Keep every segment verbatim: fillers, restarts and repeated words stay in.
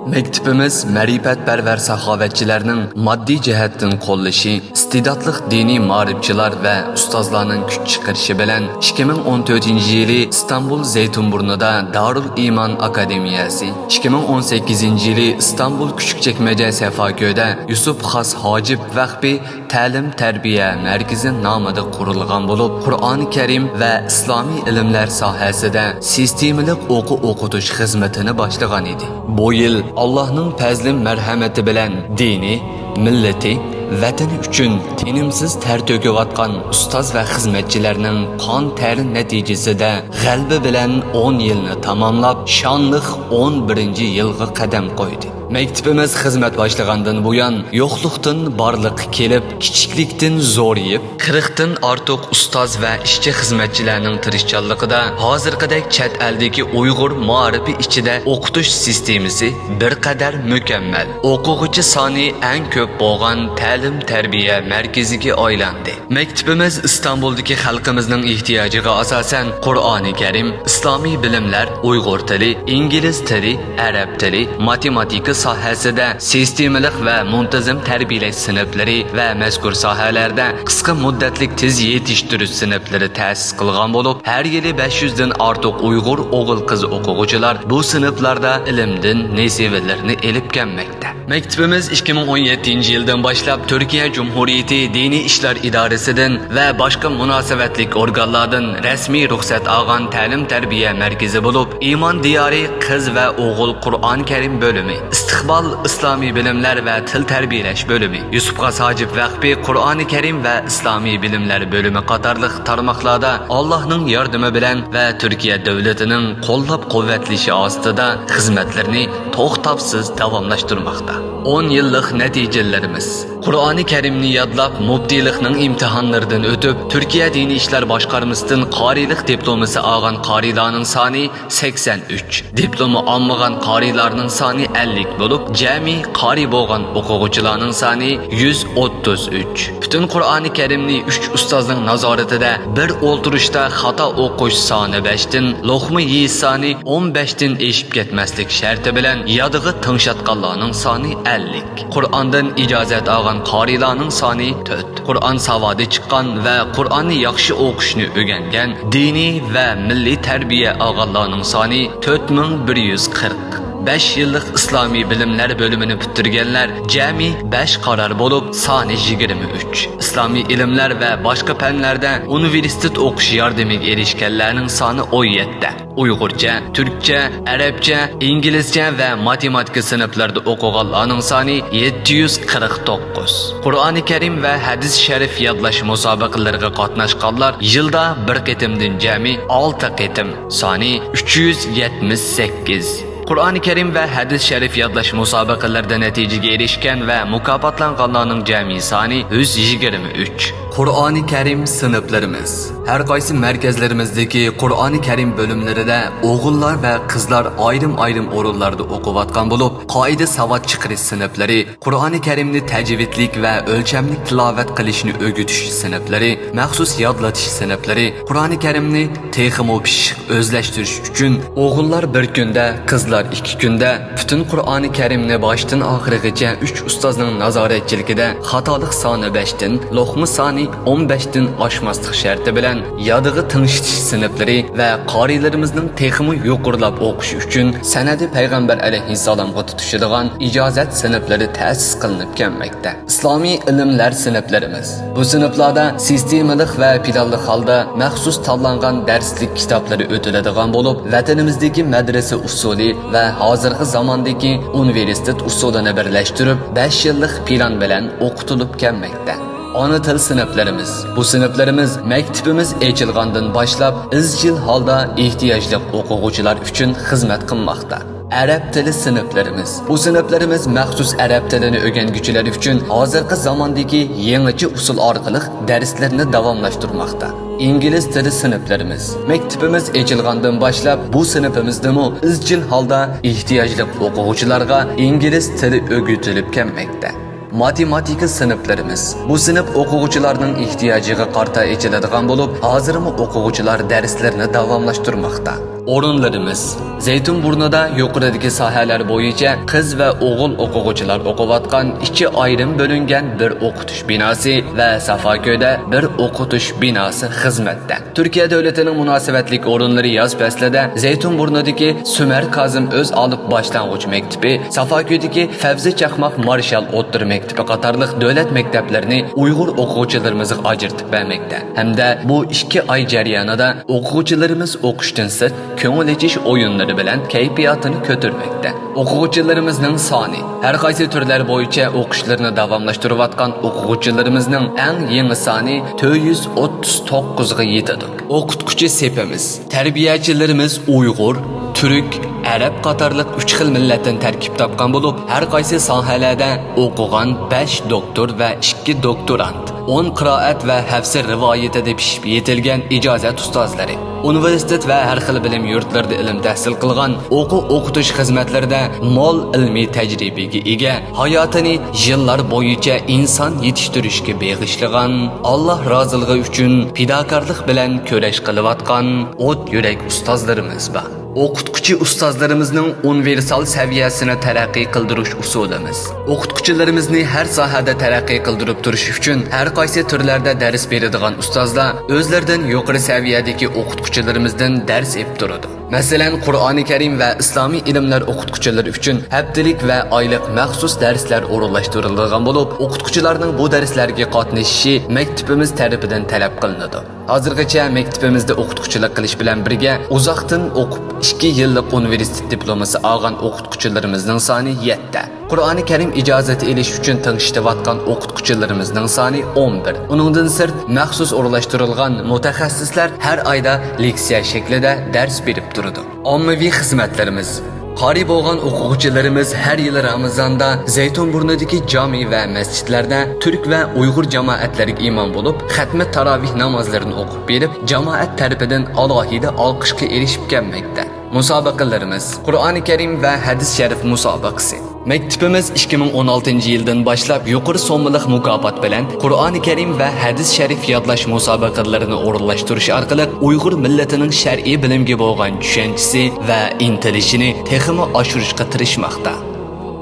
مەكتىپىمىز مەرىپەتپەرۋەر ساخاۋەتچىلەرنىڭ ماددىي جەھەتتىن قوللىشى، ئىستېداتلىق دىنىي مائارىپچىلار ۋە ئۇستازلارنىڭ كۈچ چىقىرىشى بىلەن ئىككى مىڭ ئون تۆتىنچى يىلى ئىستانبۇل زەيتۇنبۇرنۇدا دارۇل ئىمان ئاكادېمىيەسى، ئىككى مىڭ ئون سەككىزىنچى يىلى ئىستانبۇل كۈچۈكچەكمەجە سەفاكۆدە يۈسۈپ خاس ھاجىپ ۋەخپى تەلىم-تەربىيە مەركىزى نامىدا قۇرۇلغان بولۇپ، قۇرئانى كەرىم ۋە ئىسلامىي ئىلىملەر ساھەسىدە سىستېمىلىق ئوقۇ-ئوقۇتۇش خىزمىتىنى باشلىغان ئىدى. بۇ يىل ئاللاھنىڭ پەزلى-مەرھەمىتى بىلەن دىنى، مىللىتى، ۋەتىنى ئۈچۈن تىنىمسىز تەر تۆكۈۋاتقان ئۇستاز ۋە خىزمەتچىلەرنىڭ قان تەرى نەتىجىسىدە غەلىبە بىلەن ئون يىلنى تاماملاپ، شانلىق ئون بىرىنچى يىلغا قەدەم قويدى. مەكتىپىمىز خىزمەت باشلىغاندىن بۇيان، يوقلۇقتىن بارلىققا كېلىپ، كىچىكلىكتىن زورىيىپ، قىرىقتىن ئارتۇق ئۇستاز ۋە ئىشچى-خىزمەتچىلەرنىڭ تىرىشچانلىقىدا ھازىرقىدەك چەت ئەلدىكى ئۇيغۇر مائارىپى ئىچىدە ئوقۇتۇش سىستېمىسى بىر قەدەر مۇكەممەل، ئوقۇغۇچى سانى ئەڭ كۆپ بولغان تەلىم-تەربىيە مەركىزىگە ئايلاندى. مەكتىپىمىز ئىستانبۇلدىكى خەلقىمىزنىڭ ئېھتىياجىغا ئاساسەن، قۇرئانى كەرىم، ئىسلامىي بىلىملەر، ئۇيغۇر تىلى، ئىنگلىز تىلى، ئەرەب تىلى، ماتېماتىكا ساھەسىدە سىستېمىلىق ۋە مۇنتىزىم تەربىيەلەش سىنىپلىرى ۋە مەزكۇر ساھەلەردە قىسقا مۇددەتلىك تېز يېتىشتۈرۈش سىنىپلىرى تەسىس قىلغان بولۇپ، ھەر يىلى بەش يۈزدىن ئارتۇق ئۇيغۇر ئوغۇل-قىز ئوقۇغۇچىلار بۇ سىنىپلاردا ئىلىمدىن نېسىۋىلىرىنى ئېلىپ كەلمەكتە. مەكتىپىمىز ئىككى مىڭ ئون يەتتىنچى يىلدىن باشلاپ تۈركىيە جۇمھۇرىيىتى دىنىي ئىشلار ئىدارىسىدىن ۋە باشقا مۇناسىۋەتلىك ئورگانلاردىن رەسمىي رۇخسەت ئالغان تەلىم-تەربىيە مەركىزى بولۇپ، ئىمان دىيارى قىز ۋە ئوغۇل قۇرئان كەرىم بۆلۈمى، ئىستىقبال ئىسلامىي بىلىملەر ۋە تىل تەربىيەلەش بۆلۈمى، يۈسۈپ خاس ھاجىپ ۋەخپى قۇرئانى كەرىم ۋە ئىسلامىي بىلىملەر بۆلۈمى قاتارلىق تارماقلاردا ئاللاھنىڭ ياردىمى بىلەن ۋە تۈركىيە دۆلىتىنىڭ قوللاپ-قۇۋۋەتلىشى ئاستىدا خىزمەتلىرىنى توختاپسىز داۋاملاشتۇرماقتا. ئون يىللىق نەتىجىلىرىمىز. قۇرئانى كەرىمنى يادلاپ، مۇپتىلىقنىڭ ئىمتىھانلىرىدىن ئۆتۈپ، تۈركىيە دىنىي ئىشلار باشقارمىسىدىن قارىيلىق دىپلومىسى ئالغان قارىيلارنىڭ سانى سەكسەن ئۈچ، دىپلوما ئالمىغان قارىيلارنىڭ سانى ئەللىك بولۇپ، جەمئىي قارىي بولغان ئوقۇغۇچىلارنىڭ سانى يۈز ئوتتۇز ئۈچ. پۈتۈن قۇرئانى كەرىمنى ئۈچ ئۇستازنىڭ نازارىتىدە بىر ئولتۇرۇشتا خاتا ئوقۇش سانى بەشتىن، لوقما يېيىش سانى ئون بەشتىن ئېشىپ كەتمەسلىك شەرتى بىلەن يادىغا تىڭشاتقانلارنىڭ سانى ئەللىك. قۇرئاندىن ئىجازەت ئالغان قارىيلارنىڭ سانى تۆت. قۇرئان ساۋادى چىققان ۋە قۇرئاننى ياخشى ئوقۇشنى ئۆگەنگەن دىنىي ۋە مىللىي تەربىيە ئالغانلارنىڭ سانى تۆت مىڭ بىر يۈز قىرىق. بەش يىللىق ئىسلامىي بىلىملەر بۆلۈمىنى پۈتتۈرگەنلەر جەمئىي بەش قارار بولۇپ، سانى يىگىرمە ئۈچ. ئىسلامىي ئىلىملەر ۋە باشقا پەنلەردە ئۇنىۋېرسىتېت ئوقۇش ياردىمىگە ئېرىشكەنلەرنىڭ سانى ئون يەتتە. ئۇيغۇرچە، تۈركچە، ئەرەبچە، ئىنگلىزچە ۋە ماتېماتىكا سىنىپلىرىدا ئوقۇغانلارنىڭ سانى يەتتە يۈز قىرىق توققۇز. قۇرئانى كەرىم ۋە ھەدىس شەرىف يادلاش مۇسابىقىلىرىغا قاتناشقانلار يىلدا بىر قېتىمدىن جەمئىي ئالتە قېتىم، سانى ئۈچ يۈز يەتمىش سەككىز. قۇرئانى كەرىم ۋە ھەدىس شەرىف يادلاش مۇسابىقىلىرىدە نەتىجىگە ئېرىشكەن ۋە مۇكاپاتلانغانلارنىڭ جەمئىي سانى يۈز يىگىرمە ئۈچ. قۇرئانى كەرىم سىنىپلىرىمىز. ھەر قايسى مەركەزلىرىمىزدىكى قۇرئانى كەرىم بۆلۈملىرىدە ئوغۇللار ۋە قىزلار ئايرىم-ئايرىم ئورۇنلاردا ئوقۇۋاتقان بولۇپ، قائىدە ساۋات چىقىرىش سىنىپلىرى، قۇرئانى كەرىمنى تەجۋىدلىك ۋە ئۆلچەملىك تىلاۋەت قىلىشنى ئۆگىتىش سىنىپلىرى، مەخسۇس يادلىتىش سىنىپلىرى، قۇرئانى كەرىمنى تېخىمۇ پىششىق ئۆزلەشتۈرۈش ئۈچۈن ئوغۇللار بىر كۈندە، قىزلار ئىككى كۈندە پۈتۈن قۇرئانى كەرىمنى باشتىن ئاخىرىغىچە ئۈچ ئۇستازنىڭ نازارەتچىلىكىدە خاتالىق سانى بەشتىن، لوقما سانى ئون بەشتىن ئاشماسلىق شەرتى بىلەن يادىغا تىڭشىتىش سىنىپلىرى ۋە قارىيلىرىمىزنىڭ تېخىمۇ يۇقىرىلاپ ئوقۇشى ئۈچۈن سەنەدى پەيغەمبەر ئەلەيھىسسالامغا تۇتىشىدىغان ئىجازەت سىنىپلىرى تەسىس قىلىنىپ كەلمەكتە. ئىسلامىي ئىلىملەر سىنىپلىرىمىز. بۇ سىنىپلاردا سىستېمىلىق ۋە پىلانلىق ھالدا مەخسۇس تاللانغان دەرسلىك كىتابلىرى ئۆتۈلىدىغان بولۇپ، ۋەتىنىمىزدىكى مەدرىسە ئۇسۇلى ۋە ھازىرقى زاماندىكى ئۇنىۋېرسىتېت ئۇسۇلىنى بىرلەشتۈرۈپ، بەش يىللىق پىلان بىلەن ئوقۇتۇلۇپ كەلمەكتە. ئانا تىل سىنىپلىرىمىز. بۇ سىنىپلىرىمىز مەكتىپىمىز ئېچىلغاندىن باشلاپ ئىزچىل ھالدا ئېھتىياجلىق ئوقۇغۇچىلار ئۈچۈن خىزمەت قىلماقتا. ئەرەب تىلى سىنىپلىرىمىز. بۇ سىنىپلىرىمىز مەخسۇس ئەرەب تىلىنى ئۆگەنگۈچىلەر ئۈچۈن ھازىرقى زاماندىكى يېڭىچە ئۇسۇل ئارقىلىق دەرسلىرىنى داۋاملاشتۇرماقتا. ئىنگلىز تىلى سىنىپلىرىمىز. مەكتىپىمىز ئېچىلغاندىن باشلاپ بۇ سىنىپىمىزدىمۇ ئىزچىل ھالدا ئېھتىياجلىق ئوقۇغۇچىلارغا ئىنگلىز تىلى ئۆگىتىلىپ كەلمەكتە. ماتېماتىكا سىنىپلىرىمىز. بۇ سىنىپ ئوقۇغۇچىلارنىڭ ئېھتىياجىغا قارىتا ئېچىلىدىغان بولۇپ، ھازىرمۇ ئوقۇغۇچىلار دەرسلىرىنى داۋاملاشتۇرماقتا. ئورۇنلىرىمىز. زەيتۇنبۇرنىدا يۇقىرىدىكى ساھەلەر بويىچە قىز ۋە ئوغۇل ئوقۇغۇچىلار ئوقۇۋاتقان ئىككى ئايرىم بۆلۈنگەن بىر ئوقۇتۇش بىناسى ۋە سافاكۆيدە بىر ئوقۇتۇش بىناسى خىزمەتتە. تۈركىيە دۆلىتىنىڭ مۇناسىۋەتلىك ئورۇنلىرى ياز پەسلىدە زەيتۇنبۇرنىدىكى سۈمەر كازىم ئۆز ئالىپ باشلانغۇچ مەكتىپى، سافاكۆيدىكى فەۋزى چاقماق مارشال ئوتتۇرا مەكتىپى قاتارلىق دۆلەت مەكتەپلىرىنى ئۇيغۇر ئوقۇغۇچىلىرىمىزغا ئاجرىتىپ بەرمەكتە ھەمدە بۇ ئىككى ئاي جەريانىدا ئوقۇغۇچىلىرىمىز ئوقۇشتىن سىرت كۆڭۈل ئېچىش ئويۇنلىرى بىلەن كەيپىياتىنى كۆتۈرمەكتە. ئوقۇغۇچىلىرىمىزنىڭ سانى. ھەر قايسى تۈرلەر بويىچە ئوقۇشلىرىنى داۋاملاشتۇرۇۋاتقان ئوقۇغۇچىلىرىمىزنىڭ ئەڭ يېڭى سانى تۆت يۈز ئوتتۇز توققۇزغا يېتىدۇ. ئوقۇتقۇچى سېپىمىز. تەربىيەچىلىرىمىز ئۇيغۇر، تۈرك، ئەرەب قاتارلىق ئۈچ خىل مىللەتتىن تەركىب تاپقان بولۇپ، ھەر قايسى ساھەلەردە ئوقۇغان بەش دوكتور ۋە ئىككى دوكتورانت، ئون قىرائەت ۋە ھەفسە رىۋايىتىدە پىشىپ يېتىلگەن ئىجازەت ئۇستازلىرى، ئۇنىۋېرسىتېت ۋە ھەر خىل بىلىم يۇرتلىرىدا ئىلىم تەھسىل قىلغان، ئوقۇ-ئوقۇتۇش خىزمەتلىرىدە مول ئىلمىي تەجرىبىگە ئىگە، ھاياتىنى يىللار بويىچە ئىنسان يېتىشتۈرۈشكە بېغىشلىغان، ئاللا رازىلىقى ئۈچۈن پىداكارلىق بىلەن كۈرەش قىلىۋاتقان ئوت يۈرەك ئۇستازلىرىمىز بار. ئوقۇتقۇچى ئۇستازلىرىمىزنىڭ ئۇنىۋېرسال سەۋىيەسىنى تەرەققىي قىلدۇرۇش ئۇسۇلىمىز. ئوقۇتقۇچىلىرىمىزنى ھەر ساھەدە تەرەققىي قىلدۇرۇپ تۇرۇش ئۈچۈن ھەر قايسى تۈرلەردە دەرس بېرىدىغان ئۇستازلار ئۆزلىرىدىن يۇقىرى سەۋىيەدىكى ئوقۇتقۇچىلىرىمىزدىن دەرس ئېلىپ تۇرىدۇ. مەسىلەن، قۇرئانى كەرىم ۋە ئىسلامىي ئىلىملەر ئوقۇتقۇچىلىرى ئۈچۈن ھەپتىلىك ۋە ئايلىق مەخسۇس دەرسلەر ئورۇنلاشتۇرۇلىدىغان بولۇپ، ئوقۇتقۇچىلارنىڭ بۇ دەرسلەرگە قاتنىشىشى مەكتىپىمىز تەرىپىدىن تەلەپ قىلىنىدۇ. ھازىرغىچە مەكتىپىمىزدە ئوقۇتقۇچىلىق قىلىش بىلەن بىرگە ئۇزاقتىن ئوقۇپ، ئىككى يىللىق ئۇنىۋېرسىتېت دىپلومىسى ئالغان ئوقۇتقۇچىلىرىمىزنىڭ سانى يەتتە. قۇرئانى كەرىم ئىجازىتى ئېلىش ئۈچۈن تىڭشىتىۋاتقان ئوقۇتقۇچىلىرىمىزنىڭ سانى ئون بىر. ئۇنىڭدىن سىرت، مەخسۇس ئورۇنلاشتۇرۇلغان مۇتەخەسسىسلەر ھەر ئايدا لېكسىيە شەكلىدە دەرس بېرىپ تۇرىدۇ. ئاممىۋى خىزمەتلىرىمىز. قارىي بولغان ئوقۇغۇچىلىرىمىز ھەر يىلى رامىزاندا زەيتۇنبۇرنىدىكى جامى ۋە مەسچىتلەردە تۈرك ۋە ئۇيغۇر جامائەتلىرىگە ئىمام بولۇپ، خەتمە تاراۋىھ نامازلىرىنى ئوقۇپ بېرىپ، جامائەت تەرىپىدىن ئالاھىدە ئالقىشقا ئېرىشىپ كەلمەكتە. مۇسابىقىلىرىمىز. قۇرئانى كەرىم ۋە ھەدىس شەرىف مۇسابىقىسى. مەكتىپىمىز ئىككى مىڭ ئون ئالتىنچى يىلدىن باشلاپ يۇقىرى سوممىلىق مۇكاپات بىلەن قۇرئانى كەرىم ۋە ھەدىس شەرىف يادلاش مۇسابىقىلىرىنى ئورۇنلاشتۇرۇش ئارقىلىق ئۇيغۇر مىللىتىنىڭ شەرئىي بىلىمگە بولغان چۈشەنچىسى ۋە ئىنتىلىشىنى تېخىمۇ ئاشۇرۇشقا تىرىشماقتا.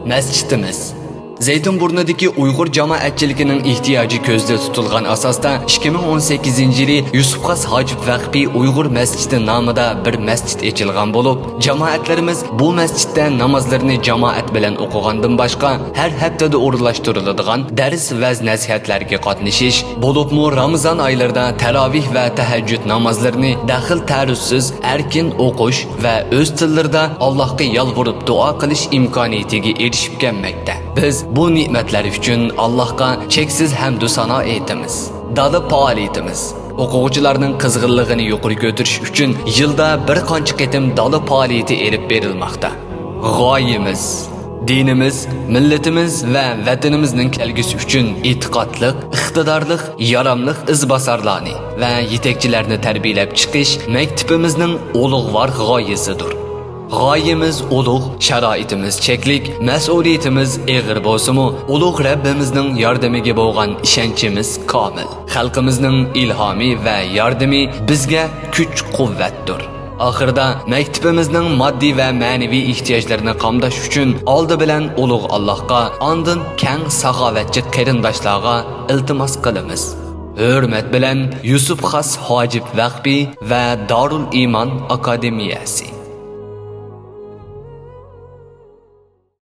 مەسچىتىمىز. زەيتۇنبۇرنىدىكى ئۇيغۇر جامائەتچىلىكىنىڭ ئېھتىياجى كۆزدە تۇتۇلغان ئاساستا، ئىككى مىڭ ئون سەككىزىنچى يىلى يۈسۈپ خاس ھاجىپ ۋەخپى ئۇيغۇر مەسچىتى نامىدا بىر مەسچىت ئېچىلغان بولۇپ، جامائەتلىرىمىز بۇ مەسچىتتە نامازلىرىنى جامائەت بىلەن ئوقۇغاندىن باشقا، ھەر ھەپتىدە ئورۇنلاشتۇرۇلىدىغان دەرس ۋەز نەسىھەتلەرگە قاتنىشىش، بولۇپمۇ رامىزان ئايلىرىدا تاراۋىھ ۋە تەھەججۇد نامازلىرىنى دەخلى تەرۇزسىز ئەركىن ئوقۇش ۋە ئۆز تىللىرىدا ئاللاھقا يالۋۇرۇپ دۇئا قىلىش ئىمكانىيىتىگە ئېرىشىپ كەلمەكتە. بىز بۇ نېمەتلەر ئۈچۈن ئاللاھقا چەكسىز ھەمدۇ سانا ئېيتىمىز. دالا پائالىيىتىمىز. ئوقۇغۇچىلارنىڭ قىزغىنلىقىنى يۇقىرى كۆتۈرۈش ئۈچۈن يىلدا بىر قانچە قېتىم دالا پائالىيىتى ئېلىپ بېرىلماقتا. غايىمىز، دىنىمىز، مىللىتىمىز ۋە ۋەتىنىمىزنىڭ كەلگۈسى ئۈچۈن ئېتىقادلىق، ئىقتىدارلىق، ياراملىق ئىزباسارلارنى ۋە يېتەكچىلەرنى تەربىيەلەپ چىقىش مەكتىپىمىزنىڭ ئۇلۇغۋار غايىسىدۇر. غايىمىز ئۇلۇغ، شارائىتىمىز چەكلىك، مەسئۇلىيىتىمىز ئېغىر بولسىمۇ، ئۇلۇغ رەببىمىزنىڭ ياردىمىگە بولغان ئىشەنچىمىز كامىل. خەلقىمىزنىڭ ئىلھامى ۋە ياردىمى بىزگە كۈچ-قۇۋۋەتتۇر. ئاخىرىدا مەكتىپىمىزنىڭ ماددىي ۋە مەنىۋى ئېھتىياجلىرىنى قامداش ئۈچۈن ئالدى بىلەن ئۇلۇغ ئاللاھقا، ئاندىن كەڭ ساخاۋەتچى قېرىنداشلارغا ئىلتىماس قىلىمىز. ھۆرمەت بىلەن، يۈسۈپ خاس ھاجىپ ۋەخپى ۋە دارۇل ئىمان ئاكادېمىيەسى.